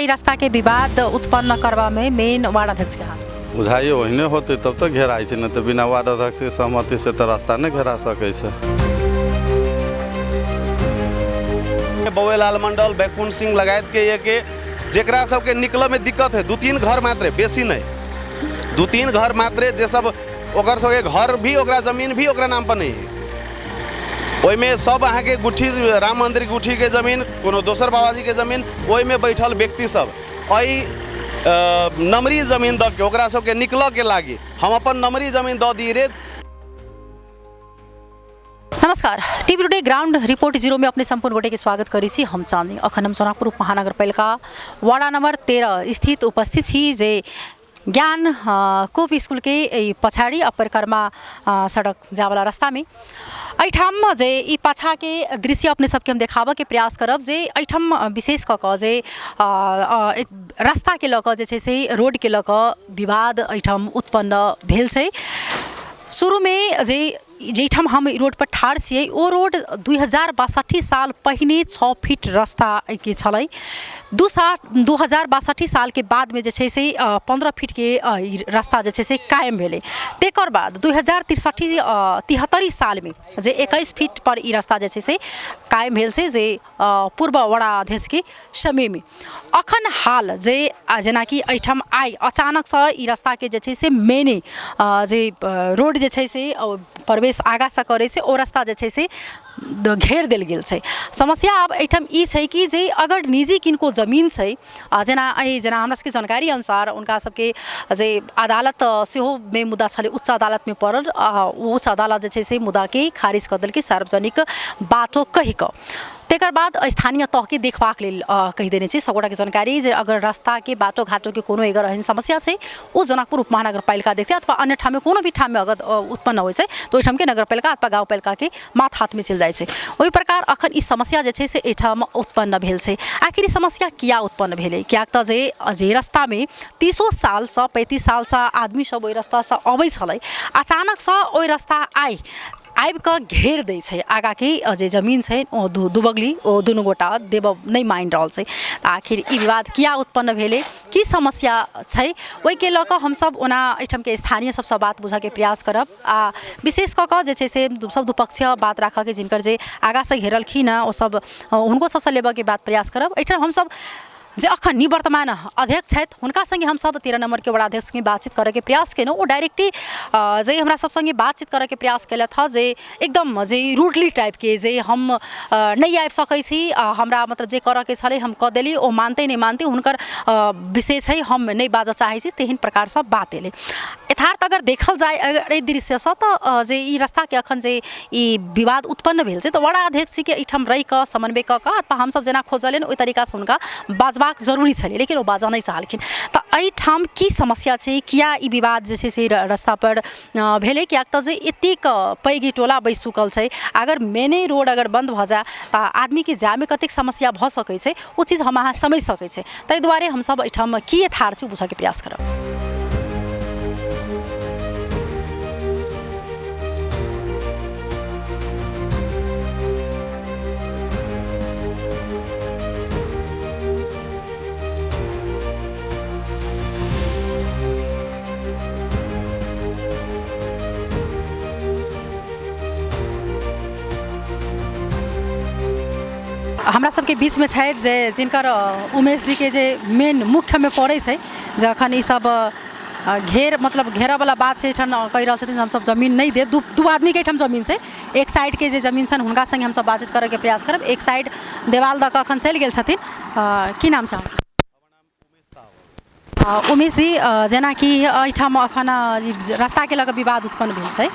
रास्ता के विवाद उत्पन्न करबा में मेन वार्ड अध्यक्ष के हाथ छै। बुझाइए ओहने होतै तब तऽ घेराइ छै, नहि तऽ बिना वार्ड अध्यक्षके सहमतिसँ तऽ रास्ता नहि घेरा सकै छै। बौएलाल मंडल, बैकुंठ सिंह लगायत के ये के जेकरा सबके निकलऽ में दिक्कत है, 2-3 घर मात्रे, बेसी नहीं, 2-3 घर मात्रे जे सब ओकर सबके घर भी ओकरा जमीन भी ओकरा नाम पर नहीं है। ओहिमे सब अहाँके गुठी, राम मंदिर गुठी के जमीन, कोनो दोसर बाबाजी के जमीन, ओहिमे बैठल व्यक्ति सब एहि नमरी जमीन दऽ के ओकरा सबके निकलऽ के लागी हम अपन नमरी जमीन दऽ दी रे। नमस्कार, टीवी टुडे ग्राउंड रिपोर्ट 0 में अपने संपूर्ण गोटे के स्वागत करै छी। हम चांदनी। अखन हम सोनापुर उपमहानगरपालिका वार्ड नंबर 13 स्थित उपस्थित छी जे ज्ञान कूप स्कूल के एहि पछाड़ी आ परिक्रमा सड़क जावला रास्ता में एहिठाम जे ई पाछा के दृश्य अपने सबके हम देखाबऽ के प्रयास करब जे एहिठाम विशेष कऽ कऽ जे रास्ता के लऽ कऽ जे छै से रोड के लऽ कऽ विवाद एहिठाम उत्पन्न भेल छै। शुरूमे जे जाहिठाम हम रोड पर ठाढ़ छियै ओ रोड 2062 साल पहिने 6 फीट रास्ता एहिके छलै। 2062 सालके बादमे जे छै से 15 फीटके ई रास्ता जे छै से कायम भेलै। तकर बाद 2063 73 सालमे जे 21 फीट पर ई रास्ता जे छै से कायम भेल छै जे पूर्व वडा अध्यक्षके समयमे। अखन हाल जे जेनाकि एहिठाम आइ अचानकसँ ई रास्ताके जे छै से मेने जे रोड जे छै से प्रवेश आगाँसँ करै छै ओ रास्ता जे छै से घेर देल गेल छै। समस्या आब एहिठाम ई छै कि जे अगर निजी किनको जमीन छै, जेना एहि जेना हमरा सबके जानकारी अनुसार हुनका सबके जे अदालत सेहो मे मुद्दा छलै, उच्च अदालतमे पड़ल, ओ उच्च अदालत जे छै से मुद्दाके खारिज कऽ देलकै सार्वजनिक बाटो कहि कऽ। तकर बाद स्थानीय तहके देखबाक लेल कहि देने छै सबगोटाके जानकारी जे अगर रास्ताके बाटो घाटोके कोनो अगर एहन समस्या छै ओ जनकपुर उपमहानगरपालिका देखतै अथवा अन्य ठाममे कोनो भी ठाममे अगर उत्पन्न होइ छै तऽ ओहिठामके नगरपालिका अथवा गाउँपालिकाके माथ हाथमे चलि जाइ छै। ओहि प्रकार अखन ई समस्या जे छै से एहिठाम उत्पन्न भेल छै। आखिर ई समस्या किया उत्पन्न भेलै? किएक तऽ जे जे रास्तामे 30 सालसँ 35 सालसँ आदमी सब ओहि रास्तासँ अबै छलै, अचानकसँ ओहि रास्ता आइ आबि कऽ घेर दै छै। आगाँके जे जमीन छै ओ दुबगली ओ दुनू गोटा देबऽ नहि मानि रहल छै। तऽ आखिर ई विवाद किया उत्पन्न भेलै, की समस्या छै, ओहिके लऽ कऽ हमसब ओना एहिठामके स्थानीय सबसँ बात बुझऽके प्रयास करब आ विशेष कऽ कऽ जे छै से सब दुपक्षीय बात राखऽके जिनकर जे आगाँसँ घेरलखिन हँ ओ सब हुनको सबसँ लेबऽके बात प्रयास करब। एहिठाम हमसब जे अखन निवर्तमान अध्यक्ष छथि हुनका सङ्गे हमसब 13 नम्बरके वार्डाध्यक्ष सङ्गे बातचीत करऽके प्रयास केलहुँ। ओ डायरेक्टली जे हमरा सब सङ्गे बातचीत करऽके प्रयास केलथि हँ जे एकदम जे रूडली टाइपके जे हम नहि आबि सकै छी, हमरा मतलब जे करऽके छलै हम कऽ देली, ओ मानतै नहि मानतै हुनकर विषय छै, हम नहि बाजऽ चाहै छी, तेहन प्रकारसँ बात एलै। यथार्थ अगर देखल जाय अगर एहि दृश्यसँ तऽ जे ई रास्ताके अखन जे ई विवाद उत्पन्न भेल छै तऽ वडाध्यक्षजीके एहिठाम रहि कऽ समन्वय कऽ कऽ अथवा हमसब जेना खोजलियनि ओहि तरीकासँ हुनका बाजबाक जरूरी छलै, लेकिन ओ बाजऽ नहि चाहलखिन। तऽ एहिठाम की समस्या छै, किया ई विवाद जे छै से रास्तापर भेलै? किएक तऽ जे एतेक पैघ ई टोला बसि चुकल छै, अगर मेने रोड अगर बन्द भऽ जाय तऽ आदमीके जायमे कतेक समस्या भऽ सकै छै ओ चीज हम अहाँ समझि सकै छी। ताहि दुआरे हमसब एहिठाम की यथार्थ छै बुझऽके प्रयास करब। हमरा सबके बीचमे छथि जे जिनकर उमेश जीके जे मेन मुख्यमे पड़ै छै, जखन ई सब घेर मतलब घेरऽवला बात छै एहिठाम कहि रहल छथिन हमसब जमीन नहि देब। दू आदमीके एहिठाम जमीन छै, एक साइडके जे जमीन छनि हुनका सङ्गे हमसब बातचीत करऽके प्रयास करब। एक साइड देवाल दऽ कऽ एखन चलि गेल छथिन। की नाम छै अहाँके? उमेश जी, जेनाकि एहिठाम एखन रास्ताके लऽ कऽ विवाद उत्पन्न भेल छै,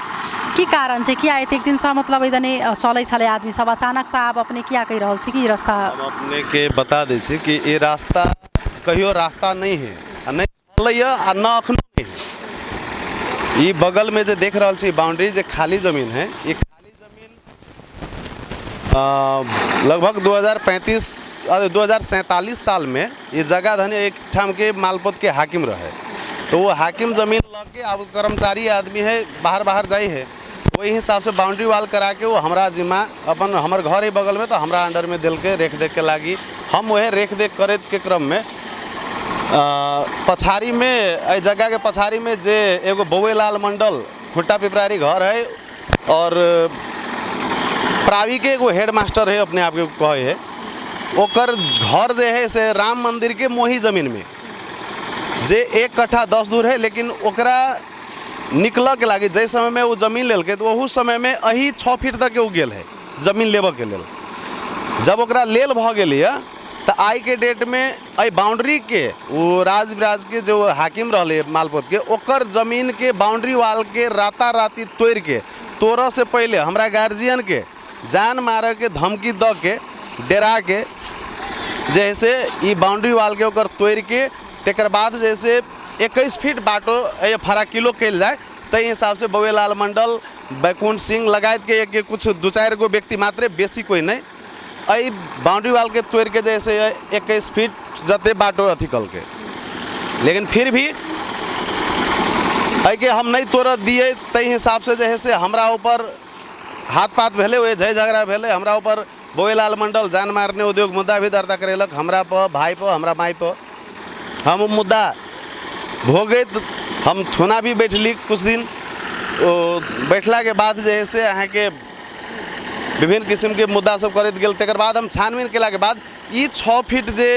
की कारण छै, किया एतेक दिनसँ मतलब एहि दने चलै छलै आदमी सब, अचानकसँ आब अपने किया कहि रहल छी कि ई रास्ता? हम अपनेके बता दै छी कि ई रास्ता कहियो रास्ता नहि है आ नहि छलैए आ न अखनो नहि है। ई बगलमे जे देख रहल छी बाउंड्री जे खाली जमीन है, ई खाली जमीन लगभग 2035 अरे 2047 सालमे ई जगह धनी एक ठामके मालपोतके हाकिम रहे, तो वो हाकिम जमीन लऽ के आब कर्मचारी आदमी है बाहर बाहर जाइ है, ओहि हिसाबसँ बाउंड्री वाल करा के वो हमरा जिम्मा अपन हमर घर है बगलमे तऽ हमरा अंडरमे देलकै रेख देखके लागी। हम वएह रेख देख करैत के क्रममे पछाड़ीमे एहि जगहके पछाड़ीमे जे एगो बौएलाल मंडल खुट्टा पिपरारी घर है और प्रावी के एगो हेड मास्टर है, अपने आपके कहै है, ओकर घर जे है से राम मंदिर के मोही जमीनमे जे 1 कट्ठा 10 दूर है, लेकिन ओकरा निकलऽ के लागी जाहि समयमे ओ जमीन लेलकै तऽ ओहू समयमे एही 6 फीट तक ओ गेल है जमीन लेबऽके लेल। जब ओकरा लेल भऽ गेलैए तऽ आइके डेटमे एहि बाउंड्रीके ओ राज विराजके जो हाकिम रहलै मालपोतके, ओकर जमीनके बाउंड्री वालके राताराती तोड़िके, तोड़ऽसँ पहिले हमरा गार्जियनके जान मारऽके धमकी दऽ के डराके जे है से ई बाउंड्री वालके ओकर तोड़िके तकर बाद जे है से 21 फीट बाटो एहि फराक किलो कयल जाय ताहि हिसाबसँ बौएलाल मंडल, बैकुंठ सिंह लगायतके एक कुछ 2-4 गो व्यक्ति मात्रे, बेसी कोइ नहि, एहि बाउंड्री वालके तोड़िके जे है से 21 फीट जते बाटो अथी कलकै। लेकिन फिर भी एहिके हम नहि तोड़ऽ दियै ताहि हिसाबसँ जे है से हमरा ऊपर हाथ पात भेलै, ओहि झै झगड़ा भेलै, हमरा ऊपर बौएलाल मंडल जान मारने उद्योग मुद्दा भी दर्ता करेलक हमरा पर, भाई पर, हमरा माय पर। हम ओ मुद्दा भोगैत हम थाना भी बैठली कुछ दिन। ओ बैठलाके बाद जे है से अहाँके विभिन्न किसिमके मुद्दा सब करैत गेल। तकर बाद हम छानबीन केलाके बाद ई 6 फीट जे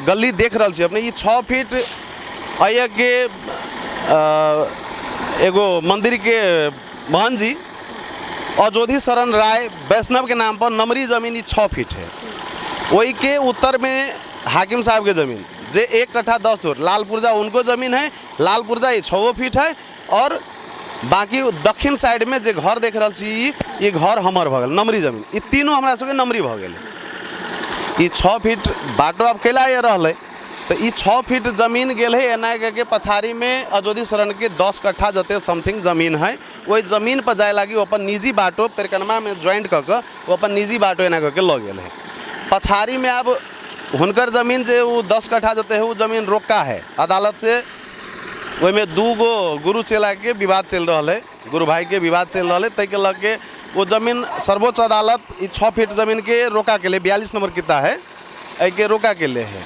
गली देख रहल छी अपने, ई 6 फीट एहिके एगो मंदिरके महन जी अजोधी शरण राय वैष्णव के नाम पर नमरी जमीन ई 6 फीट है। वही के उत्तर में हाकिम साहब के जमीन जे 1 कट्ठा 10 धूर लाल पुर्जा उनको जमीन है, लाल पुर्जा ये 6 फीट है। और बाकी दक्षिण साइड में जे घर देख रहल छी ये घर हमर भऽ गेल नमरी जमीन, ई तीनों हमरा सबके नमरी भऽ गेल। ई 6 फीट बाटो आब कैला रहलै तऽ ई 6 फीट जमीन गेल है एना के पछाड़ी में अजोधी शरण के 10 कट्ठा जते समथिंग जमीन है, ओहि जमीन पर जाए लागी ओ अपन निजी बाटो परिक्रमा में ज्वाइंट कऽ कऽ ओ अपन निजी बाटो एना कऽ के लऽ गेल है। पछाड़ी में आब हुनकर जमीन जे ओ 10 कट्ठा जते है ओ जमीन रोका है अदालत से, ओहिमे 2 गो गुरु चेला के विवाद चलि रहल है, गुरु भाई के विवाद चलि रहल है, ताहिके लऽ के ओ जमीन सर्वोच्च अदालत ई 6 फीट जमीन के रोका के लिए 42 नंबर किता है एहिके रोका के लिए है।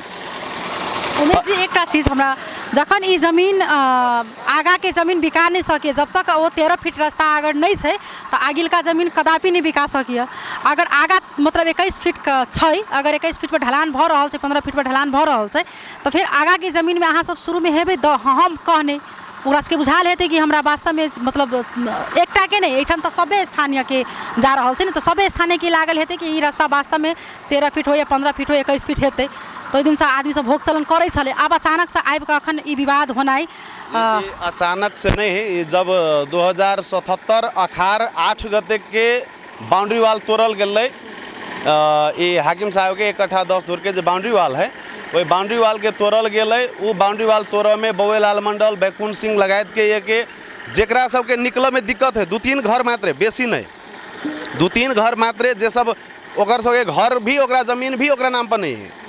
उमेश जी एकटा चीज हमरा, जखन ई जमीन आगा के जमीन बिका नहीं सके, जब तक ओ 13 फीट रास्ता अगर नहीं छै तऽ आगिलका जमीन कदापि नहीं बिका सकिए। अगर आगा मतलब 21 फीट के छै, अगर 21 फीट पर ढलान भऽ रहल छै, 15 फीट पर ढलान भऽ रहल छै, तऽ फेर आगा के जमीन में अहाँ सब शुरू में हेबै दऽ हम कहने ओकरा सबके बुझायल हेतै कि हमरा वास्तवमे मतलब एकटा के नहि, एहिठाम तऽ सभे स्थानीयके जा रहल छै ने, तऽ सभे स्थानीयके लागल हेतै कि ई रास्ता वास्तवमे 13 फीट हो या 15 फीट हो 21 फीट हेतै। तऽ ओहि दिनसँ आदमी सब भोग चलन करै छलै। आब अचानकसँ आबिकऽ अखन ई विवाद होनाइ अचानक से नहीं, जब 2077 अखार 8 गते के बाउंड्री वाल तोड़ल गेलै, ई हाकिम साहब के 1 कट्ठा 10 धूर के जे बाउंड्री वाल है ओहि बाउंड्री वाल के तोड़ल गेलै। ओ बाउंड्री वाल तोड़ऽ में बौएलाल मंडल, बैकुंठ सिंह लगायत के के जेकरा सबके निकलऽ में दिक्कत है, 2-3 घर मात्रे, बेसी नहीं, 2-3 घर मात्रे जे सब ओकर सबके घर भी ओकरा जमीन भी ओकरा नाम पर नहीं है।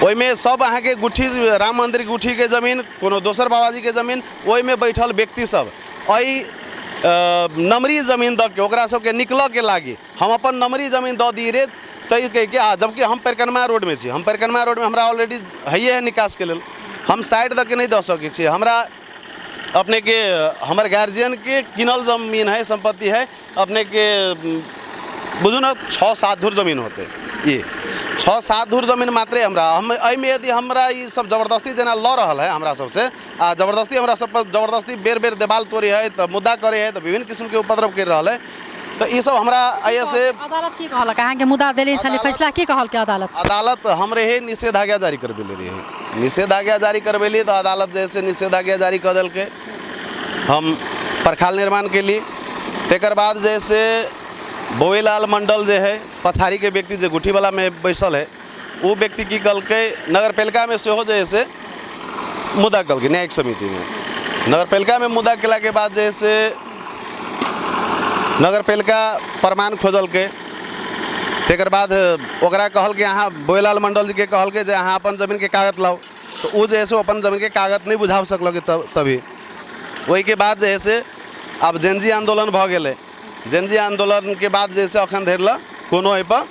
ओहिमे सब अहाँके गुठी राम मंदिर गुठी के जमीन, कोनो दोसर बाबाजी के जमीन, ओहिमे बैठल व्यक्ति सब एहि नमरी जमीन दऽ के ओकरा सबके निकलऽ के लागी हम अपन नमरी जमीन दऽ दी रे तै कहि के, आ जबकि हम परिक्रमा रोडमे छी, हम परिक्रमा रोडमे हमरा ऑलरेडी हइए है निकासके लेल, हम साइड दऽ के नहि दऽ सकै छी। हमरा अपनेके हमर गार्जियनके किनल जमीन है, सम्पत्ति है, अपनेके बुझू ने 6-7 धूर जमीन होतै, ई 6-7 धूर जमीन मात्रे हमरा, हम एहिमे यदि हमरा ई सब जबरदस्ती जेना लऽ रहल है हमरा सबसे, आ जबरदस्ती हमरा सब पर जबरदस्ती बेर बेर देवाल तोड़े है, तऽ मुद्दा करे है, तऽ विभिन्न किस्मके उपद्रव करि रहल है, तऽ ई सब हमरा एहिसँ अदालत की कहलक अहाँके मुद्दा देने छलै, फैसला की कहलकै अदालत? अदालत हम रहे निषेधाज्ञा जारी करबेले रहे, निषेधाज्ञा जारी करबेली तऽ अदालत जे से निषेधाज्ञा जारी कऽ देलकै, हम परखाल निर्माण केली। तकर बाद जे से बौएलाल मंडल जे है पछाड़ीके व्यक्ति जे गुठीवलामे बैसल है, ओ व्यक्ति की कहलकै नगरपालिकामे सेहो जे है से मुद्दा कहलकै न्यायिक समितिमे। नगरपालिकामे मुद्दा केलाके बाद जे है से नगरपालिका प्रमाण खोजलकै, तकर बाद ओकरा कहलकै अहाँ बौएलाल मंडल जीके कहलकै जे अहाँ अपन जमीनके कागज लाउ, तऽ ओ जे है से अपन जमीनके कागज नहि बुझा सकलकै तभी। ओहिके बाद जे है से आब जेनजी आन्दोलन भऽ गेलै, जेनजी आन्दोलनके बाद जे है से अखन धरि लए कोनो एहिपर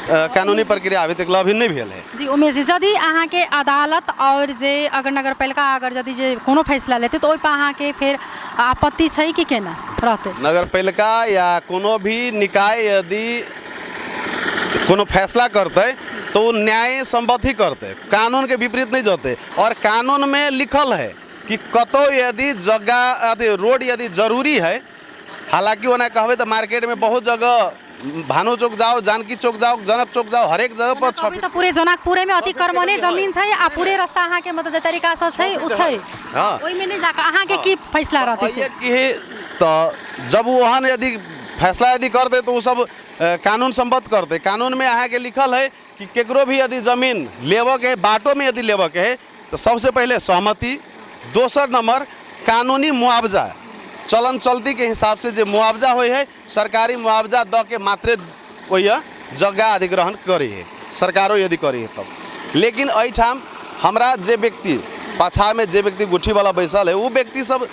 कानूनी प्रक्रिया अभी तक अभी नहि भेल है। जी उमेश जी, यदि अहाँके अदालत और जे अगर नगरपालिका अगर यदि जे कोनो फैसला लेतै तऽ ओहिपर अहाँके फेर आपत्ति छै कि केना रहतै? नगरपालिका या कोनो भी निकाय यदि कोनो फैसला करतै तो ओ न्याय सम्बद्ध ही करतै, कानूनके विपरीत नहीं जतै। और कानूनमे लिखल है कि कतौ यदि जगह अथी रोड यदि जरूरी है, हालांकि ओना कहबै तऽ मार्केटमे बहुत जगह भानु चौक जाओ, जानकी चौक जाओ, जनक चौक जाओ, हरेक जगह पर कहबै तऽ पूरे जनकपुरेमे अतिक्रमणे जमीन छै आ पूरे रास्ता अहाँके मतलब जे तरीकासँ छै ओ छै। हाँ। ओहिमे नहि जाकऽ अहाँके की फैसला रहतै से? कि तऽ जब ओहन यदि फैसला यदि करतै तऽ ओ सब कानून सम्बद्ध करतै। कानूनमे अहाँके लिखल है कि केकरो भी यदि जमीन लेबऽके है, बाटोमे यदि लेबऽके है तऽ सबसे पहिले सहमति, दोसर नंबर कानूनी मुआवजा, चलन चलती के हिसाब से जे मुआवजा होइ है सरकारी मुआवजा दऽ के मात्रे ओहि जगह अधिग्रहण करी है सरकारो यदि करी है तब। लेकिन एहिठाम हमरा जे व्यक्ति पाछामे जे व्यक्ति गुठीवाला बैसल है ओ व्यक्ति सब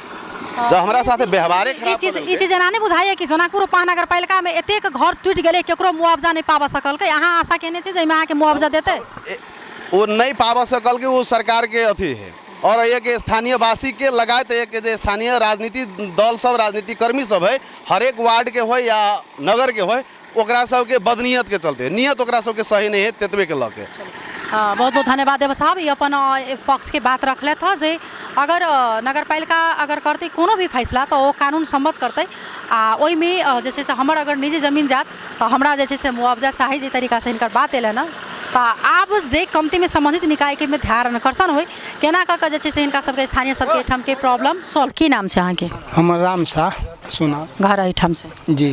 जब हमरा साथे व्यवहारे ई खराब चीज कऽ ई देलकै। चीज एना नहि बुझाइए कि जनकपुर उपमहानगरपालिकामे एतेक घर टूटि गेलै केकरो मुआवजा नहि पाबऽ सकलकै, अहाँ आशा केने छी जे एहिमे अहाँके मुआवजा देतै? ओ नहि पाबऽ सकल कि ओ सरकारके अथी है और एक स्थानीय वासी के लगायत एक जे स्थानीय राजनीति दल सब राजनीति कर्मी सब है हरेक वार्ड के होय या नगर के होय ओकरा सबके बदनीयत के चलते नियत ओकरा सबके सही नहीं है तेतबे के लऽ के। बहुत बहुत धन्यवाद देव साहब, ई अपन पक्ष के बात रखलथि हँ जे अगर नगरपालिका अगर करतै कोनो भी फैसला तऽ ओ कानून सम्मत करतै आ ओहिमे जे छै से हमर अगर निजी जमीन जायत तऽ हमरा जे छै से मुआवजा चाही, जे तरीकासँ हिनकर बात एलनि हँ। तऽ आब जे कमतीमे सम्बन्धित निकायके मे ध्यान आकर्षण होइ केना कऽ कऽ जे छै से हिनका सबके स्थानीय सबके एहिठामके प्रॉब्लम सॉल्व। की नाम छै अहाँके? हमर राम शाह सुना। घर एहिठाम छै? जी।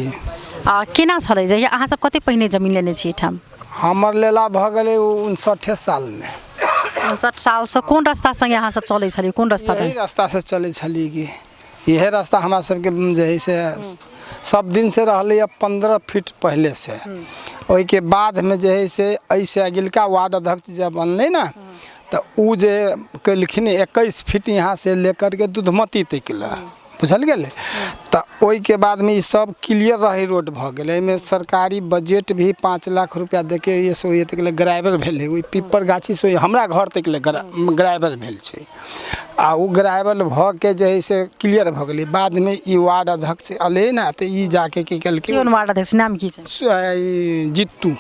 आ केना छलै जे अहाँ सब कते पहिने जमीन लेने छी एहिठाम? हमर लेला भऽ गेलै 59 सालमे। 59 सालसँ कोन रास्ता सङ्गे अहाँ सब चलै छलियै, कोन रास्ता? यही रास्तासँ चलै छलियै कि इएह रास्ता हमरा सबके जे है से सब दिनसँ रहलै हँ 15 फीट पहिलेसँ। ओहिके बादमे जे है से एहिसँ अगिलका वार्ड अध्यक्ष जब बनलै ने तऽ ओ जे केलखिन 21 फीट यहाँ से लेकर के दूधमती तक लए, बुझल गेलै? तऽ ओहिके बादमे ई सब क्लियर रहै रोड भऽ गेलै। एहिमे सरकारी बजट भी 5 लाख रुपया देके ये से ओहि तक ले ग्राइवर भेलै, ओहि पीपर गाछीसँ ओहि हमरा घर तक ले ग्राइवर भेल छै आ ओ ग्राइवर भऽ के जे है से क्लियर भऽ गेलै। बादमे ई वार्ड अध्यक्ष अलै ने तऽ ई जाके की केलकै? कोन वार्ड अध्यक्ष, नाम की छै? जित्तू,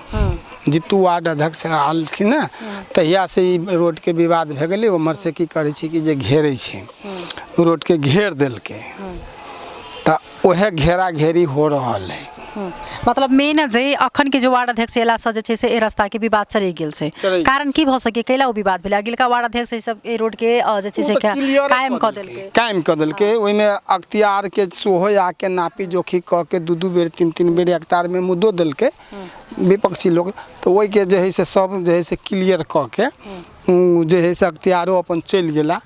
जित्तू वार्ड अध्यक्ष आलखिन ने तहियासँ ई रोडके विवाद भए गेलै। ओम्हरसँ की करै छै कि जे घेरै छै रोडके घेर देलकै तऽ उएह घेरा घेरी हो रहल है। मतलब मेन जे अखन के जो वार्ड अध्यक्ष एलासँ जे छै से एहि रास्ताके विवाद चलि गेल छै, कारण की भऽ सकै कैला ओ विवाद भेलै? अगिलका वार्ड अध्यक्ष ई सब एहि रोडके जे छै से कायम कऽ देलकै, कायम कऽ देलकै। ओहिमे अख्तियारके सेहो आके नापी जोखी कऽ के 2-2 बेर 3-3 बेर अख्तियारमे मुद्दो देलकै विपक्षी लोग, तऽ ओहिके जे है से सब जे है से क्लियर कऽ के जे है से अख्तियारो अपन चलि गेला।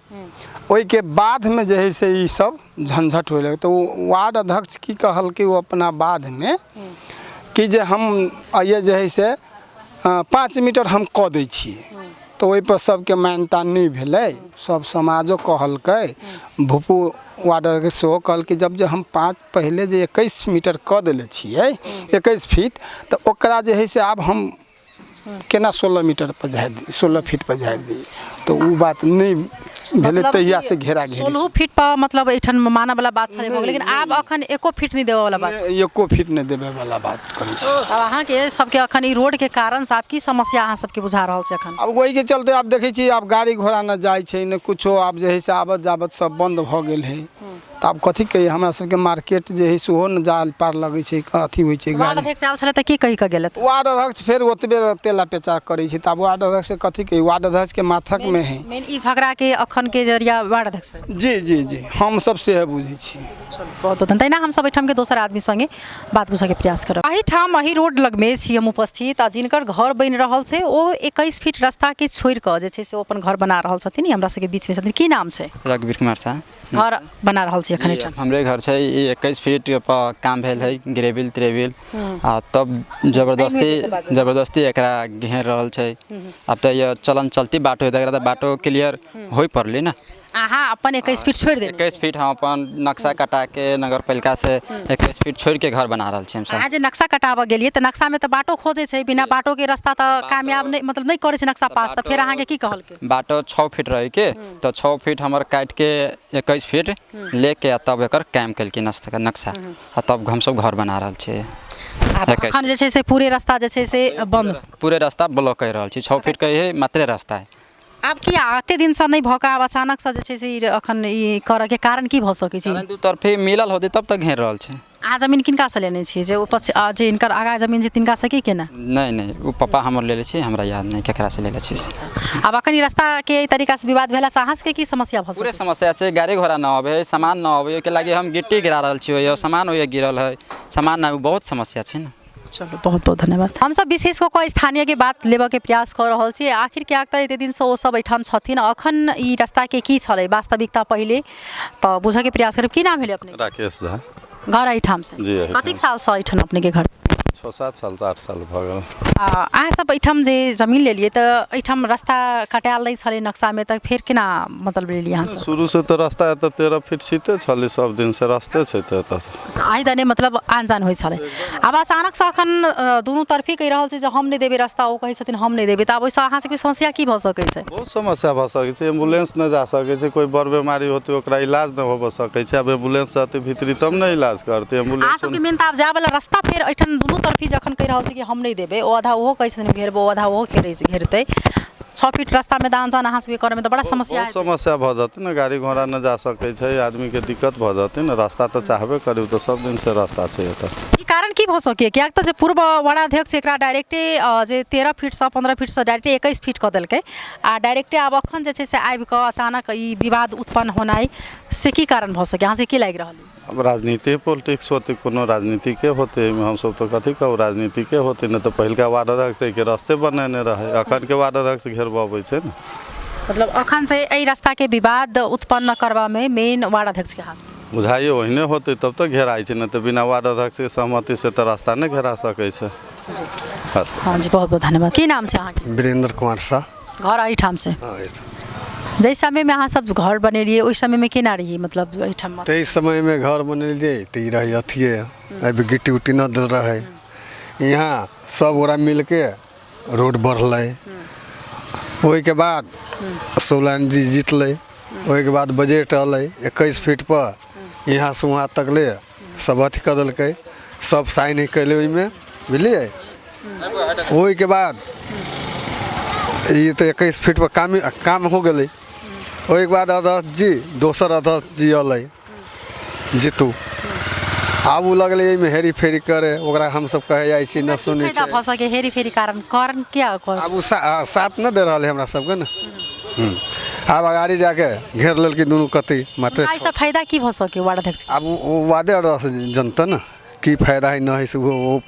ओहिके बादमे जे है से ई सब झंझट होय लगै। तऽ ओ वार्ड अध्यक्ष की कहलकै ओ अपना बादमे कि जे हम आइए जे है से 5 मीटर हम कऽ दै छियै, तऽ ओहिपर सबके मान्यता नहि भेलै। सब समाजो कहलकै, भूपू वार्ड अध्यक्ष सेहो कहलकै जब जे हम 5 पहिले जे 21 मीटर कऽ देले छियै 21 फीट, तऽ ओकरा जे है से आब हम केना 16 मीटर पर झाड़ि दियै, 16 फीट पर झाड़ि दियै, तऽ ओ बात नहि भेलै। तहिया से घेरा घेरी 16 फीट पर मतलब एहिठाम मानऽ वाला बात छलै भऽ गेलै, लेकिन आब अखन एको फीट नहि देबऽ वाला बात, एको फीट नहि देबे वाला बात करै छै। आब अहाँके सबके अखन ई रोडके कारण से आब की समस्या अहाँ सबके बुझा रहल छै अखन? आब ओहिके चलते आब देखै छियै आब गाड़ी घोड़ा नहि जाइ छै नहि कुछो, आब जे है से आबत जाबत सब बन्द भऽ गेल है। तऽ आब कथी कहियै, हमरा सबके मार्केट जे है सेहो नहि जाल पार लगै छै, अथी होइ छै। वार्ड अध्यक्ष आयल छलै तऽ की कहि कऽ गेलै? वार्ड अध्यक्ष फेर ओतबे तेला पेचा करै छै, तऽ आब वार्ड अध्यक्ष कथी कही, वार्ड अध्यक्षके माथकमे है मेन ई झगड़ाके अखन के जरिया वार्ड अध्यक्ष। जी जी जी, हम सब से बुझै छी। बहुत बहुत तहिना हम सब एहिठामके दोसर आदमी सङ्गे बात बुझऽके प्रयास करब। एहिठाम एहि रोड लगमे छी हम उपस्थित आ जिनकर घर बनि रहल छै ओ 21 फीट रास्ताके छोड़ि कऽ जे छै से ओ अपन घर बना रहल छथिन। ई हमरा सबके बीचमे छथिन। की नाम छै? रघुवीर कुमार शाह। घर बना रहल छी एखन एहिठाम? हमरे घर छै। ई 21 फीट पर काम भेल है, ग्रेविल त्रेविल, आ तब जबरदस्ती एकरा घेर रहल छै। आब तऽ ये चलन चलती बाटो है, एकरा तऽ बाटो क्लियर होइ पड़लै ने। अहाँ अपन 21 फीट छोड़ि देने। 21 फीट हम अपन नक्शा कटा के नगर पालिका से 21 फीट छोड़ि के घर बना रहल छी हमसब। अहाँ जे नक्शा कटाबऽ गेलियै तऽ नक्शामे तऽ बाटो खोजै छै, बिना बाटोके रास्ता तऽ कामयाब नहि, मतलब नहि करै छै नक्शा पास, तऽ फेर अहाँके की कहलकै? बाटो 6 फीट रहैके, तऽ 6 फीट हमर काटिके 21 फीट लेके आ तब एकर कायम केलकै नक्शा, आ तब हमसब घर बना रहल छियै। आब एखन जे छै से पूरे रास्ता जे छै से बन्द, पूरे रास्ता ब्लॉक करि रहल छी। 6 फीटके इहे मात्रे रास्ता है। आब किया एते दिनसँ नहि भऽ कऽ आब अचानकसँ जे छै से एखन ई करऽके कारण की भऽ सकै छै? दू तरफे मिलल होतै तब तक घेर रहल छै। अहाँ जमीन किनकासँ लेने छियै? जे ओ जे हिनकर आगाँ जमीन छै तिनकासँ की केना? नहि नहि, ओ पापा हमर लेले छी, हमरा याद नहि केकरासँ लेले छी। आब एखन ई रास्ताके एहि तरीकासँ विवाद भेलासँ अहाँ सबके की समस्या भऽ पूरे समस्या छै, गाड़ी घोड़ा न अबै है, सामान न अबै, ओहिके लागि हम गिट्टी गिरा रहल छी, सामान ओहिए गिरल है, सामान न, बहुत समस्या छै ने। चलू, बहुत बहुत धन्यवाद। हमसब विशेष कऽ कऽ स्थानीयके बात लेबऽके प्रयास कऽ रहल छी। आखिर किएक तऽ एते दिनसँ ओ सब एहिठाम छथिन, अखन ई रास्ताके की छलै वास्तविकता पहिले तऽ बुझऽके प्रयास करब। की नाम भेलै अपने? राकेश झा। घर एहिठाम से? जी, एहिठाम। कतेक सालसँ एहिठाम अपनेके घर? 6-7 साल, 8 साल भऽ गेल। अहाँ सब एहिठाम जे जमीन लेलियै तऽ एहिठाम रास्ता कटायल नहि छलै नक्शामे, तऽ फेर केना मतलब लेलियै अहाँ सब? शुरूसँ तऽ रास्ता एतऽ 13 फीट सीते छलै, सब दिनसँ रास्ते छै तऽ एतऽ। आइ दने मतलब आन जान होइ छलै। आब अचानकसँ एखन दुनू तरफी कहि रहल छै जे हम नहि देबै रास्ता, ओ कहै छथिन हम नहि देबै, तऽ आब ओहिसँ अहाँ सबके समस्या की भऽ सकै छै? बहुत समस्या भऽ सकै छै। एम्बुलेंस नहि जा सकै छै, कोइ बड़ बीमारी होतै ओकरा इलाज नहि होबऽ सकै छै। आब एम्बुलेंस रहतै भीतरी तब ने इलाज करतै एम्बुलेंस। अहाँ सबके मेन तऽ आब जायवला रास्ता फेर एहिठाम दुनू तरफी जखन कहि रहल छै कि हम नहि देबै, ओ आधा ओहो कहै छथिन घेरबो, ओ आधा ओहो घेरतै। 6 फीट रास्तामे तऽ आन जान अहाँ सबके करऽमे तऽ बड़ा समस्या। बहुत समस्या भऽ जेतै ने, गाड़ी घोड़ा नहि जा सकै छै, आदमीके दिक्कत भऽ जेतै ने। रास्ता तऽ चाहबे करू, तऽ सब दिनसँ रास्ता छै एतऽ। ई कारण की भऽ सकैए? किएक तऽ जे पूर्व वार्डाध्यक्ष एकरा डायरेक्टे जे 13 फीटसँ 15 फीटसँ डायरेक्टे 21 फीट कऽ देलकै, आ डायरेक्टे आब अखन जे छै से आबि कऽ अचानक ई विवाद उत्पन्न होनाइ, से की कारण भऽ सकैए? अहाँ से की लागि रहल? अब राजनीति पॉलिटिक्स होतै, कोनो राजनीतिके होतै, एहिमे हमसब तऽ कथी कहू, राजनीतिके होतै। नहि तऽ पहिलका वार्ड अध्यक्ष एहिके रास्ते बनेने रहै, अखनके वार्ड अध्यक्ष घेरबबै छै ने। मतलब अखन से एहि रास्ताके विवाद उत्पन्न करबामे मेन वार्ड अध्यक्षके हाथ बुझाइए ओहिने होतै तब तऽ घेराइ छै, नहि तऽ बिना वार्ड अध्यक्षके सहमति से तऽ रास्ता नहि घेरा सकै छै। हाँ जी, बहुत बहुत धन्यवाद। की नाम छै अहाँके? वीरेंद्र कुमार शाह। घर एहिठाम से? जाहि समयमे अहाँ सब घर बनेलियै ओहि समयमे केना रहियै, मतलब एहिठाम? ताहि समयमे घर बनेलियै तऽ ई रहै अथिए, अभी गिट्टी उट्टी नहि देल रहै। यहाँ सब गोरा मिलके रोड बढ़लै, ओहिके बाद सोलन जी जीतलै, ओहिके बाद बजट अलै 21 फीट पर, यहाँ से वहाँ तक ले सब अथी कऽ देलकै, सब साइन कैले ओहिमे, बुझलियै। ओहिके बाद ई तऽ 21 फीट पर काम हो गेलै। ओहिके बाद अध्यक्ष जी, दोसर अध्यक्ष जी अलै जीतू, आब ओ लगलै एहिमे हेरी फेरी करे, ओकरा हमसब कहै जाइ छी न सुनै छै। भऽ सकै हेरी फेरी कारण कारण किया? आब ओ साथ नहि दे रहल है हमरा सबके ने। आब अगाड़ी जाके घेर लेलकै दुनू कति मात्र। एहिसँ फायदा की भऽ सकै वार्ड अध्यक्ष? आब ओ वार्डे अध्यक्ष जनता ने की फायदा है न है से, ओ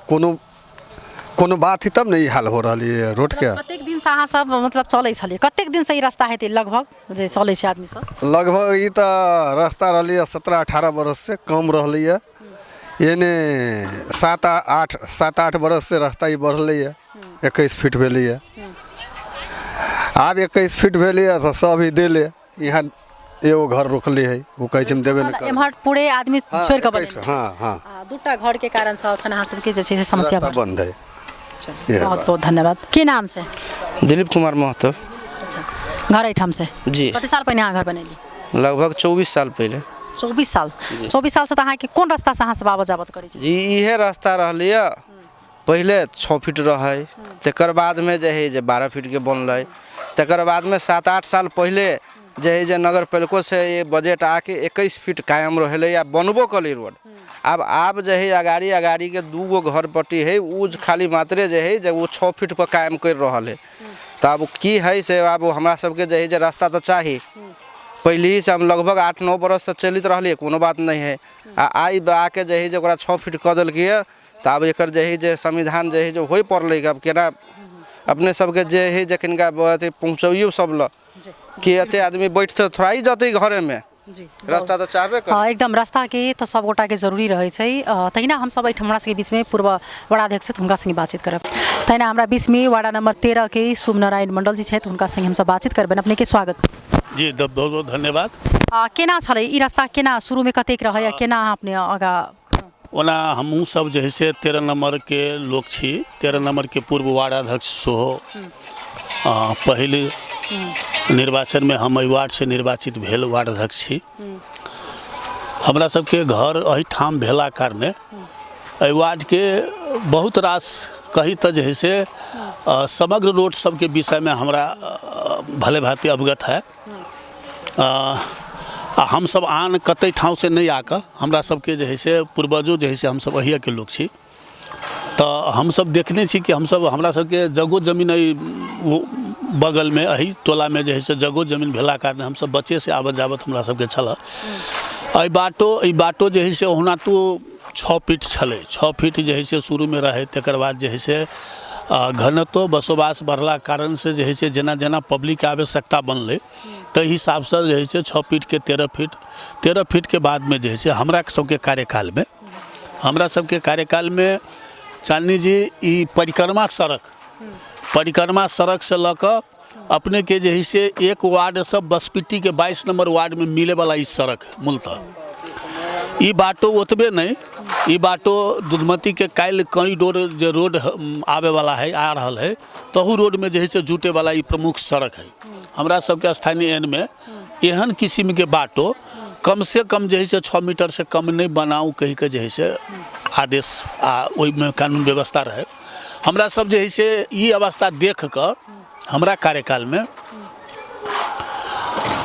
कोनो कोनो बात है तब ने ई हाल हो रहल है रोड के। कतेक दिनसँ अहाँ सब मतलब चलै छलियै, कतेक दिनसँ ई रास्ता हेतै लगभग जे चलै छै आदमी सब? लगभग ई तऽ रास्ता रहलै 17-18 बरस से कम रहलै है, एने 7-8 बरस से रास्ता ई बढ़लै है, 21 फीट भेलै है। आब 21 फीट भेलै है तऽ सब ही देले, यहाँ एगो घर रोकले है, ओ कहै छै हम देबे नहि करबै। एम्हर पूरे आदमी छोड़ि कऽ बनेने। हाँ हाँ, दूटा घर के कारण से अखन अहाँ सबके जे छै से समस्या बंद है। बहुत बहुत धन्यवाद। की नाम छै? दिलीप कुमार महतो। अच्छा, घर एहिठाम से? जी। कते साल पहिने अहाँ घर बनेली? लगभग 24 साल पहिले। 24 साल? 24 साल से तऽ अहाँके कोन रास्ता से अहाँ सब आबऽ जाबत करै छी? जी, इहे रास्ता रहलै। पहिले 6 फीट रहै, तकर बादमे जे है जे 12 फीटके बनलै, तकर बादमे 7-8 साल पहिले जे है जे नगर पालिको से ये बजट आके 21 फीट कायम रहलै आ बनबो कलै रोड। आब जे है अगाड़ी अगाड़ी के 2 गो घर पट्टी है, ओ खाली मात्रे जे है जे ओ 6 फीट पर कायम कर रहल है। तऽ आब की है से आब हमरा सबके जे है जे रास्ता तऽ चाही। पहले से हम लगभग 8-9 बरस से चलित रहलियै, कोनो बात नहीं है। आ आइ आके जे है जे ओकरा 6 फीट कऽ देलकै, तऽ आब एकर जे है जे संविधान जे है जे होइ पड़लै। आब केना अपने सबके जे है जे किनका अथी पहुँचैयौ सब लग कि एते आदमी बैठते थोड़ा ही जतै घरेमे, रास्ता तऽ चाहबे करी। हाँ, एकदम रास्ता के तऽ सब गोटा के जरूरी रहै छै। तहिना हमसब एहिठाम हमरा सबके बीचमे पूर्व वार्डाध्यक्ष छथि, हुनका संगे बातचीत करब। तहिना हमरा बीचमे वार्डा नंबर 13 के शुभ नारायण मंडल जी छथि, हुनका संगे हमसब बातचीत करबनि। अपने के स्वागत छै। जी, बहुत बहुत धन्यवाद। केना छलै ई रास्ता, केना शुरूमे कतेक रहै आ केना अहाँ अपने आगाँ? ओना हमहूँ सब जे है से 13 नम्बरके लोक छी, 13 नम्बरके पूर्व वार्ड अध्यक्ष सेहो। पहिल निर्वाचनमे हम एहि वार्डसँ निर्वाचित भेल वार्ड अध्यक्ष छी। हमरा सबके घर एहिठाम भेला कारणे एहि वार्डके बहुत रास कही तऽ जे है से समग्र रोड सबके विषयमे हमरा भले भाँति अवगत है। आ हमसब आन कतै ठाँवसँ नहि आकऽ हमरा सबके जे है से पूर्वजो जे है से हमसब एहिएके लोक छी, तऽ हमसब देखने छी कि हमसब हमरा सबके जगहो जमीन एहि बगलमे एहि टोलामे जे है से जगहो जमीन भेला कारणे हमसब बच्चेसँ आबत जाबत हमरा सबके छलऽ। एहि बाटो जे है से ओहुना तो 6 फीट छलै, 6 फीट जे है से शुरूमे रहै। तकर बाद जे है से घनत्व बसोबास बढ़ला कारणसँ जे है से जेना जेना पब्लिकके आवश्यकता बनलै, ताहि हिसाबसँ जे है से 6 फीटके 13 फीट, 13 फीटके बादमे जे है से हमरा सबके कार्यकालमे चांदनी जी ई परिक्रमा सड़कसँ लऽ कऽ अपनेके जे है से एक वार्डसँ बसपिट्टीके 22 नंबर वार्डमे मिलैवला ई सड़क है। मूलतः ई बाटो ओतबे नहि, ई बाटो दूधमतीके काल्हि कॉरिडोर जे रोड आबैवला है, आ रहल है, तहू रोडमे जे है से जुटैवला ई प्रमुख सड़क है। हमरा सबके स्थानीय एनमे एहन किसिमके बाटो कम से कम जे है से 6 मीटरसँ कम नहि बनाउ कहि कऽ जे है से आदेश आ ओहिमे कानून व्यवस्था रहै। हमरा सब जे है से ई अवस्था देख कऽ हमरा कार्यकालमे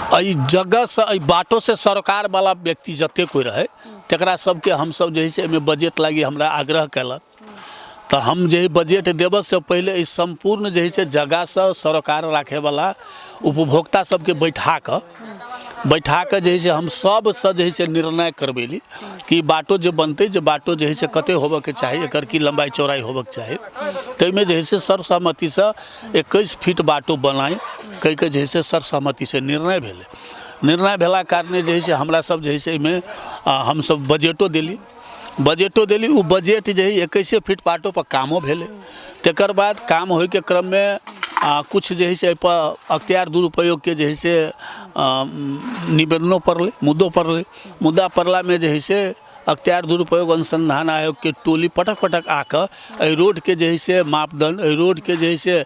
एहि जगहसँ, एहि बाटोसँ सरोकारवला व्यक्ति जतेक कोइ रहै, तकरा सबके हमसब जे है से एहिमे बजट लागी हमरा आग्रह कयलक, तऽ हम जे है बजट देबऽसँ पहिले एहि सम्पूर्ण जे है से जगहसँ सरोकार राखैवला उपभोक्ता सबके बैठा कऽ जे है से हम सबसँ जे है से निर्णय करबेली कि बाटो जे बनतै, जे बाटो जे है से कते होबऽके चाही, एकर की लम्बाइ चौड़ाइ होबऽके चाही। ताहिमे जे है से सर्वसहमतिसँ 21 फीट बाटो बनाइ कहि कऽ जे है से सर्वसहमतिसँ निर्णय भेलै। निर्णय भेला कारणे जे है से हमरा सब जे है से एहिमे हमसब बजटो देली, बजटो देली। ओ बजट जे है 21 फीट बाटो पर कामो भेलै। तकर बाद काम होइके क्रममे कुछ जे है से एहिपर अख्तियार दुरुपयोगके जे है से निवेदनो पड़लै, मुद्दो पड़लै। मुद्दा पड़लामे जे है से अख्तियार दुरुपयोग अनुसंधान आयोगके टोली पटक पटक आकऽ एहि रोडके जे है से मापदंड, एहि रोडके जे है से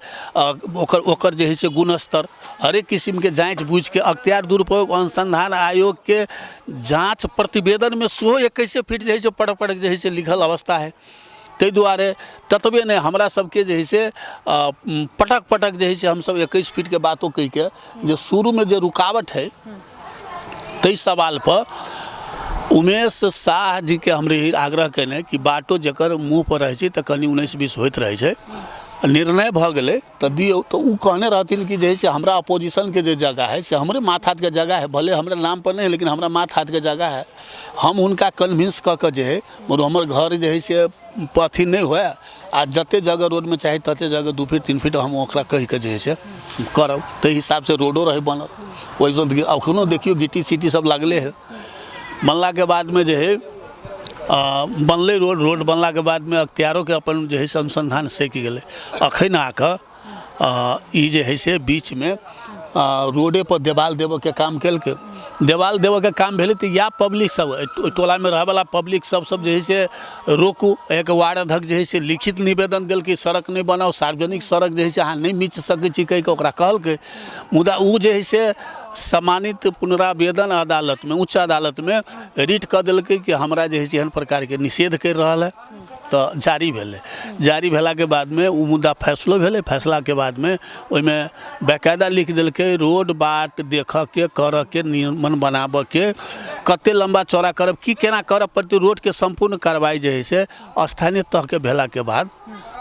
ओकर ओकर जे है से गुणस्तर, हरेक किसिमके जाँच बूझिके अख्तियार दुरुपयोग अनुसंधान आयोगके जाँच प्रतिवेदनमे सेहो 21 फीट जे है से पटक पटक जे है से लिखल अवस्था है। ताहि दुआरे ततबे नहि, हमरा सबके जे है से पटक पटक जे है से हमसब 21 फीटके बातो कहिके जे शुरूमे जे रुकावट है, ताहि सवालपर उमेश शाह जीके हम रही आग्रह केने कि बाटो जकर मुँह पर रहै छै तऽ कनि 19-20 होइत रहै छै, निर्णय भऽ गेलै तऽ दियौ। तऽ ओ कहने रहथिन कि जे है से हमरा अपोजिशनके जे जगह है से हमरे माथ हाथके जगह है, भले हमरे नाम पर नहीं है, लेकिन हमरा माथ हाथके जगह है। हम हुनका कन्विंस कऽ कऽ जे है मगर हमर घर जे है से अथी नहि हुए आ जते जगह रोडमे चाही तते जगह 2 फीट 3 फीट हम ओकरा कहि कऽ जे है से करब। ताहि हिसाबसँ रोडो रहै बनल। ओहिसँ अखनो देखियौ गिट्टी सिट्टी सब लागले है। बनलाके बादमे जे है बनलै रोड। रोड बनलाके बादमे अख्तियारोके अपन जे है से अनुसन्धान सकि गेलै। अखन आकऽ ई जे है से बीचमे रोडे पर देवाल देबऽके काम केलकै। देवाल देबऽके काम भेलै तऽ इएह पब्लिक सब, ओहि टोलामे रहऽवला पब्लिक सब सब जे है से रोकू। एक वार्ड अध्यक्ष जे है से लिखित निवेदन देलकै, सड़क नहि बनाउ, सार्वजनिक सड़क जे है से अहाँ नहि मिच सकै छी कहि कऽ ओकरा कहलकै। मुदा ओ जे है से सम्मानित पुनरावेदन अदालतमे, उच्च अदालतमे रिट कऽ देलकै कि हमरा जे है से एहन प्रकारके निषेध करि रहल है। तऽ जारी भेलै। जारी भेलाके बादमे ओ मुद्दा फैसलो भेलै। फैसलाके बादमे ओहिमे बाकायदा लिख देलकै, रोड बाट देखऽके, करऽके, नियमन बनाबऽके, कते लम्बा चौड़ा करब, की केना करऽ पड़तै, रोडके सम्पूर्ण कार्रवाई जे है से स्थानीय तहके भेलाके बाद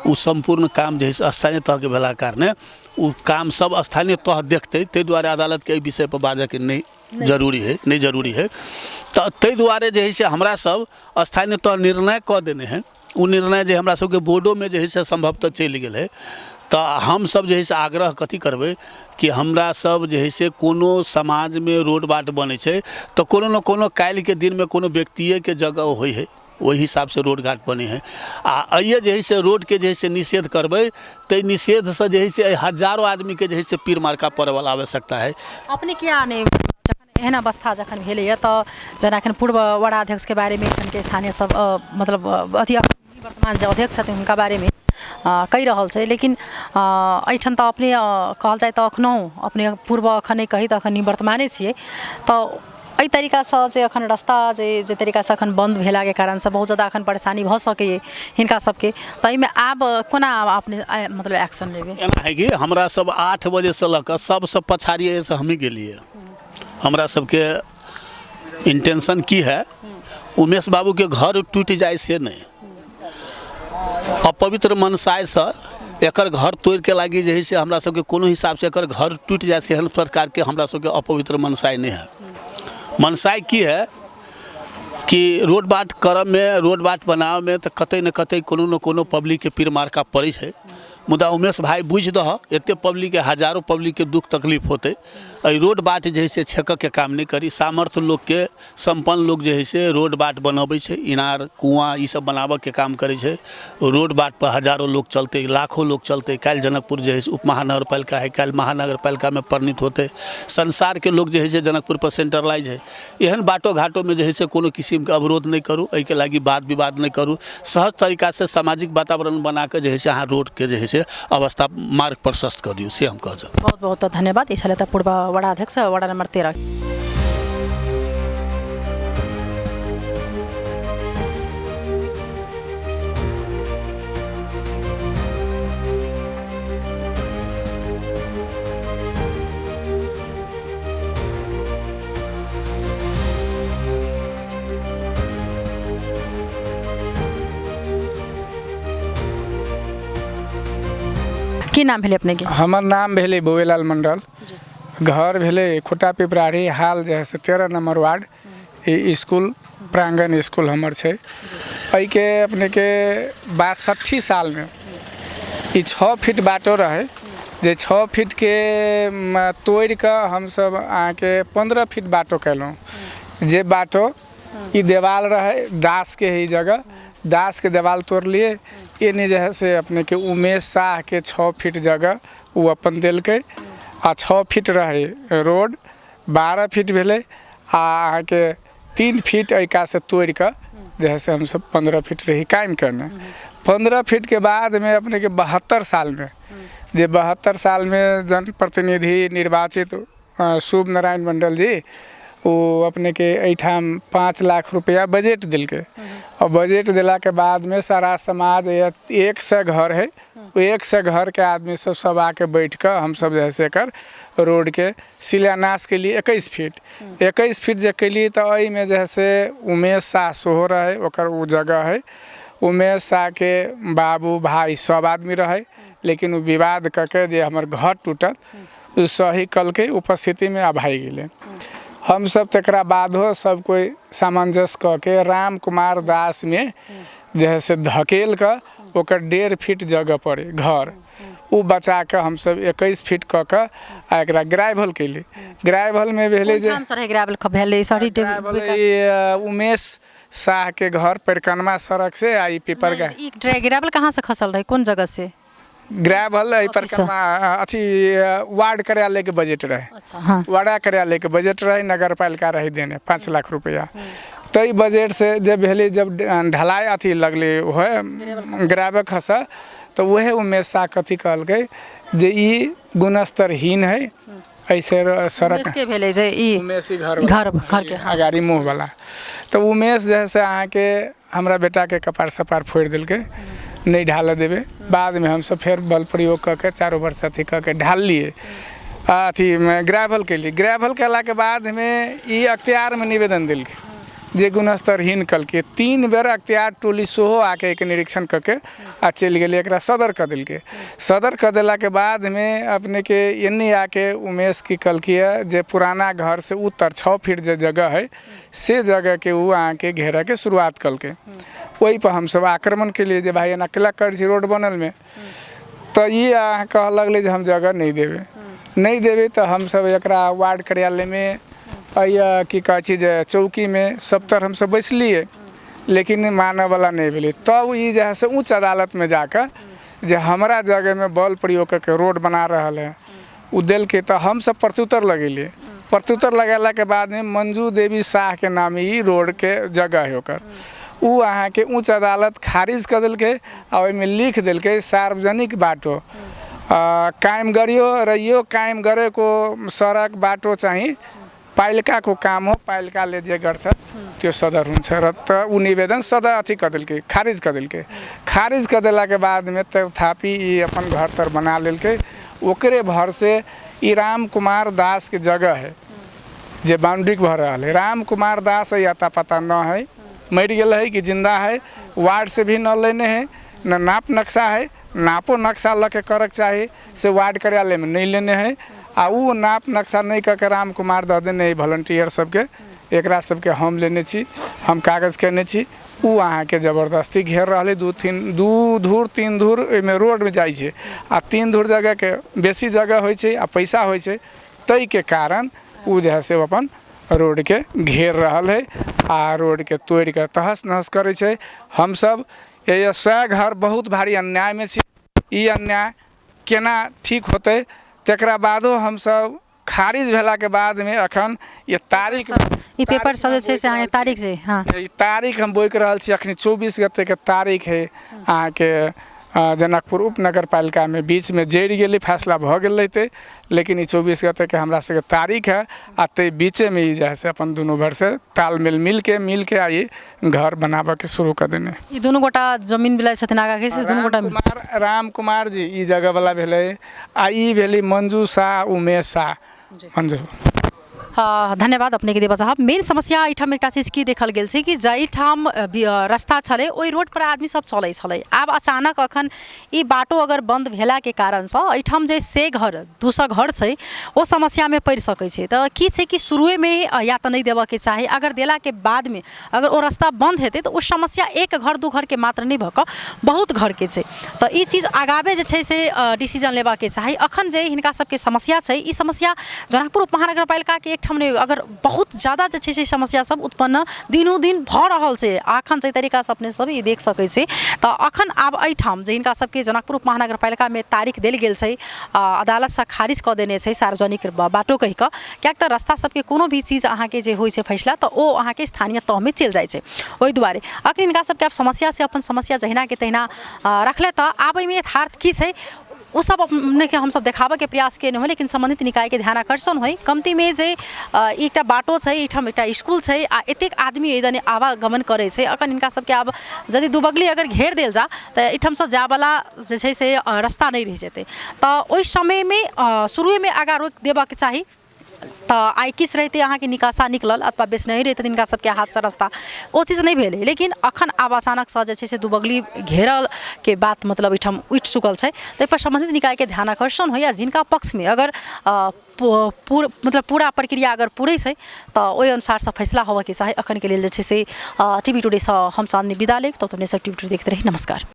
ओ सम्पूर्ण काम जे है से स्थानीय तहके भेलाके कारणे ओ काम सब स्थानीय तह देखतै। ताहि दुआरे अदालतके एहि विषयपर बाजऽके नहि जरूरी है, नहि जरूरी है। तऽ ताहि दुआरे जे है से हमरा सब स्थानीय तह निर्णय कऽ देने है। ओ निर्णय जे हमरा सबके बोर्डोमे जे है से सम्भवतः चलि गेल है। तऽ हमसब जे है से आग्रह कथी करबै कि हमरा सब जे है से कोनो समाजमे रोड बाट बनै छै तऽ कोनो ने कोनो काल्हिके दिनमे कोनो व्यक्तिएके जगह होइ है। ओहि हिसाबसँ रोड घाट बनै हइ। आ एहिए जे हइ से रोडके जे हइ से निषेध करबै, ताहि निषेधसँ जे हइ से हजारो आदमीके जे हइ से पीर मार्का पड़यवला आवश्यकता हइ। अपने किया नहि जखन एहन अवस्था जखन भेलैए तऽ जेना एखन पूर्व वडाध्यक्षके बारेमे एखनके स्थानीय सब मतलब अथी वर्तमान जे अध्यक्ष छथिन हुनका बारेमे कहि रहल छै, लेकिन एहिठाम तऽ अपने कहल जाय तऽ एखनहु अपने पूर्व एखन नहि कही तऽ एखन निवर्तमाने छियै, तऽ एहि तरीकासँ जे एखन रस्ता जे जे तरीकासँ एखन बन्द भेलाके कारणसँ बहुत ज्यादा एखन परेशानी भऽ सकैए हिनका सबके, तऽ एहिमे आब कोना अपने मतलब एक्शन लेबै? एना है कि हमरा सब 8 बजेसँ लऽ कऽ सबसँ पछाड़िए से हमही गेलियै। हमरा सबके इंटेंशन की है, उमेश बाबूके घर टूटि जाय से नहि, अपवित्र मनसायसँ एकर घर तोड़िके लागी जे है से हमरा सबके कोनो हिसाबसँ एकर घर टूटि जाय से एहन प्रकारके हमरा सबके अपवित्र मनसाय नहि है। मनसाय की है कि रोड बाट करऽमे, रोड बाट बनाबऽमे तऽ कतै ने कतै कोनो ने कोनो पब्लिकके पीर मार्का पड़ै छै, मुदा उमेश भाइ बुझि दहऽ एते पब्लिकके, हजारो पब्लिकके दुःख तकलीफ होतै, एहि रोड बाट जे है से छेकऽके काम नहि करी। सामर्थ्य लोकके, सम्पन्न लोक जे है से रोड बाट बनबै छै, इनार कुआँ ई सब बनाबऽके काम करै छै। रोड बाट पर हजारो लोक चलतै, लाखो लोक चलतै। काल्हि जनकपुर जे है से उप महानगरपालिका है, काल्हि महानगरपालिकामे परिणित होतै। संसारके लोक जे है से जनकपुर पर सेंट्रलाइज है। एहन बाटो घाटोमे जे है से कोनो किसिमके अवरोध नहि करू, एहिके लागि वाद विवाद नहि करू, सहज तरीकासँ सामाजिक वातावरण बनाकऽ जे है से अहाँ रोडके जे है से अवस्था मार्ग प्रशस्त कऽ दियौ, से हम कहऽ चाहब। बहुत बहुत धन्यवाद। ई छलथि पूर्व वडाध्यक्ष वडा नम्बर 13। की नाम भेलै अपनेके? हमर नाम भेलै बौएलाल मंडल, घर भेलै खोटा पिपरारी, हाल जे है से 13 नंबर वार्ड, ई स्कूल प्रांगण स्कूल हमर छै। एहिके अपनेके 62 सालमे ई 6 फीट बाटो रहै, जे 6 फीटके तोड़ि कऽ हमसब अहाँके 15 फीट बाटो केलहुँ। जे बाटो ई देवाल रहै दासके है, ई जगह दासके देवाल तोड़लियै। एने जे है से अपनेके उमेश शाहके 6 फीट जगह ओ अपन देलकै, आ 6 फीट रहै रोड, 12 फीट भेलै, आ अहाँके 3 फीट एहि कातसँ तोड़ि कऽ जे है से हमसब 15 फीट रही कायम करने। 15 फीटके बादमे अपनेके 72 सालमे, जे 72 सालमे जनप्रतिनिधि निर्वाचित शुभ नारायण मंडल जी, ओ अपनेके एहिठाम 5 लाख रुपया बजट देलकै। और बजट देलाके बादमे सारा समाज 100 घर है, 100 घरके आदमी सब सब आके बैठ कऽ हमसब जे है से एकर रोडके शिलान्यास केलिए। 21 फीट 21 फीट जे केलिए तऽ एहिमे जे है से उमेश शाह सेहो रहै, ओकर ओ जगह है। उमेश शाहके बाबू भाइ सब आदमी रहै, लेकिन ओ विवाद कऽ के जे हमर घर टूटल ओ सही कलकै उपस्थितिमे आ भागि गेलै। हमसब तकरा बादो सब कोइ सामंजस्य कऽ के राम कुमार दासमे जे है से धकेल कऽ ओकर 1.5 फीट जगह पड़े घर ओ बचा कऽ हमसब 21 फीट कऽ कऽ आ एकरा ग्राइवल केली। ग्राइवलमे भेलै जे ग्राइवल भेलै उमेश शाहके घर परिकनमा सड़क से आ ई पेपर ग्राइवल कहाँ से खसल रहै, कोन जगह से ग्राइवल? एहि परिक्रमा अथी वार्ड कार्यालयके बजट रहै। अच्छा, हाँ। वार्ड कार्यालयके बजट रहै, नगर पालिका रहै देने 5 लाख रुपया। ताहि बजट से जब भेलै, जब ढलाई अथी लगलै होए ग्राइवल खसल, तऽ उएह उमेश शाह कथी कहलकै जे ई गुणस्तरहीन है, ऐसे सड़क के भेलै जे ई उमेश घर घर घरके अगाड़ी मुँहवला। तऽ उमेश जे है से अहाँके हमरा बेटाके कपार सपार फोड़ि देलकै, नहि ढालऽ देबै। बादमे हमसब फेर बल प्रयोग कऽ के चारू भरसँ अथी कऽ के ढाललियै, अथी ग्राइवल केलियै। ग्राइवल केलाके बादमे ई अख्तियारमे निवेदन देलकै जे गुणस्तरहीन कलकै। 3 बेर अख्तियार टोली सेहो आके एहिके निरीक्षण कऽ के आ चलि गेलै, एकरा सदर कऽ देलकै। सदर कऽ देलाके बादमे अपनेके एन्ने आके उमेश की कहलकै जे पुराना घरसँ उत्तर 6 फीट जे जगह है से जगहके ओ अहाँके घेरऽके शुरुआत कलकै। ओहिपर हमसब आक्रमण केलियै जे भाइ एना केला करै छी रोड बनलमे। तऽ ई अहाँ कहऽ लगलै जे हम जगह नहि देबै, नहि देबै। तऽ हमसब एकरा वार्ड कार्यालयमे की कहै छै जे चौकीमे सब तर हमसब बैसलियै। लेकिन मानयवला नहि भेलै। तब ई जे है से उच्च अदालतमे जाकऽ जे हमरा जगहमे बल प्रयोग करके रोड बना रहल है ओ देलकै, तऽ हमसब प्रत्युत्तर लगेलियै। प्रत्युत्तर लगेलाके बादमे मंजू देवी शाहके नाम ई रोडके जगह है ओकर, ओ अहाँके उच्च अदालत खारिज कऽ देलकै आ ओहिमे लिख देलकै सार्वजनिक बाटो कायम गरियो र यो कायम गरेको सडक बाटो चाहिँ पालिकाको काम हो, पालिकाले जे गर्छ त्यो सदर हुन्छ। र त ऊ निवेदन सदा अथी कऽ देलकै, खारिज कऽ देलकै। खारिज कऽ देलाके बादमे तथापि ई अपन घर तर बना लेलकै। ओकरे भरसे ई राम कुमार दासके जगह है जे बाउंड्री भऽ रहल है। राम कुमार दास है अता पता न है, मरि गेल है कि जिन्दा है, वार्ड से भी न लेने है, न नाप नक्शा है, नापो नक्शा लऽ के करऽके चाही से वार्ड कार्यालयमे नहि लेने है। आ ओ नाप नक्शा नहि कऽ के राम कुमार दऽ देने है वॉलंटियर सबके, एकरा सबके हम लेने छी, हम कागज केने छी। ओ अहाँके जबरदस्ती घेर रहल है। दू धूर तीन धूर ओहिमे रोडमे जाइ छै आ तीन धूर जगहके बेसी जगह होइ छै आ पैसा होइ छै, ताहिके कारण ओ जे है से अपन रोडके घेर रहल है आ रोडके तोड़िके तहस नहस करै छै। हमसब एहि 100 घर बहुत भारी अन्यायमे छी। ई अन्याय केना ठीक होतै तकरा बादो हमसब खारिज भेलाके बादमे अखन ये तारीख ई पेपर सब जे छै से अहाँके तारीख छै। हाँ, ई तारीख हम बोकि रहल छी, अखनी 24 गतेके तारीख है। अहाँके जनकपुर उपनगर पालिकामे बीचमे जरि गेलै, फैसला भऽ गेल रहितै, लेकिन ई 24 गतेके हमरा सबके तारीख है आ ताहि बीचेमे ई जे है से अपन दुनू भरसँ तालमेल मिलके आ ई घर बनाबऽके शुरू कऽ देने। ई दुनू गोटा जमीन वाला छथिन आगाँ के से दुनू गोटा राम कुमार जी ई जगह वाला भेलै आ ई भेलै मंजू शाह, उमेश शाह, मंजू। धन्यवाद अपने के देवा साहब। मेन समस्या एहिठाम एकटा चीज की देखल गेल छै कि जाहिठाम रास्ता छलै ओहि रोड पर आदमी सब चलै छलै। आब अचानक अखन ई बाटो अगर बंद भेलाके कारणसँ एहिठाम जे 100 घर 200 घर छै ओ समस्यामे पड़ि सकै छै। तऽ की छै कि शुरुएमे या तऽ नहि देबऽके चाही, अगर देलाके बादमे अगर ओ रास्ता बंद हेतै तऽ ओ समस्या एक घर दू घरके मात्र नहि भऽ कऽ बहुत घरके छै। तऽ ई चीज आगाबे जे छै से डिसीजन लेबाके चाही। अखन जे हिनका सबके समस्या छै ई समस्या जनकपुर उपमहानगरपालिकाके एकठाम नहि, अगर बहुत ज्यादा जे छै से समस्या सब उत्पन्न दिनोदिन भऽ रहल छै। अखन जाहि तरीकासँ अपने सब ई देख सकै छी तऽ अखन आब एहिठाम जे हिनका सबके जनकपुर उपमहानगरपालिकामे तारीख देल गेल छै, अदालतसँ खारिज कऽ देने छै सार्वजनिक बाटो कहि कऽ, किएक तऽ रास्ता सबके कोनो भी चीज अहाँके जे होइ छै फैसला तऽ ओ अहाँके स्थानीय तहमे चलि जाइ छै। ओहि दुआरे अखन हिनका सबके आब समस्या छै, अपन समस्या जहिनाके तहिना रखले। तऽ आब एहिमे यथार्थ की छै ओ सब अपनेके हमसब देखाबऽके प्रयास केने होइ, लेकिन सम्बन्धित निकायके ध्यान आकर्षण होइ। कमतीमे जे एकटा बाटो छै, एहिठाम एकटा स्कूल छै आ एतेक आदमी एहि दने आवागमन करै छै। अखन हिनका सबके आब यदि दुबगली अगर घेर देल जा तऽ एहिठामसँ जायवला जे छै से रास्ता नहि रहि जेतै। तऽ ओहि समयमे शुरुएमे आगाँ रोकि देबऽके चाही। तऽ आइ किछु रहितै अहाँके निकासा निकलल अथवा बेचनहि रहितै हिनका सबके हाथसँ रास्ता, ओ चीज नहि भेलै। लेकिन अखन आब अचानकसँ जे छै से दुबगली घेरलके बात मतलब एहिठाम उठि चुकल छै। ताहिपर सम्बन्धित निकायके ध्यान आकर्षण होइए। जिनका पक्षमे अगर मतलब पूरा प्रक्रिया अगर पुरै छै तऽ ओहि अनुसारसँ फैसला होबऽके चाही। अखनके लेल जे छै से टीवी टुडेसँ हम चाँदनी विदा लेब। तब अपने सब टीवी टुडे देखैत रही। नमस्कार।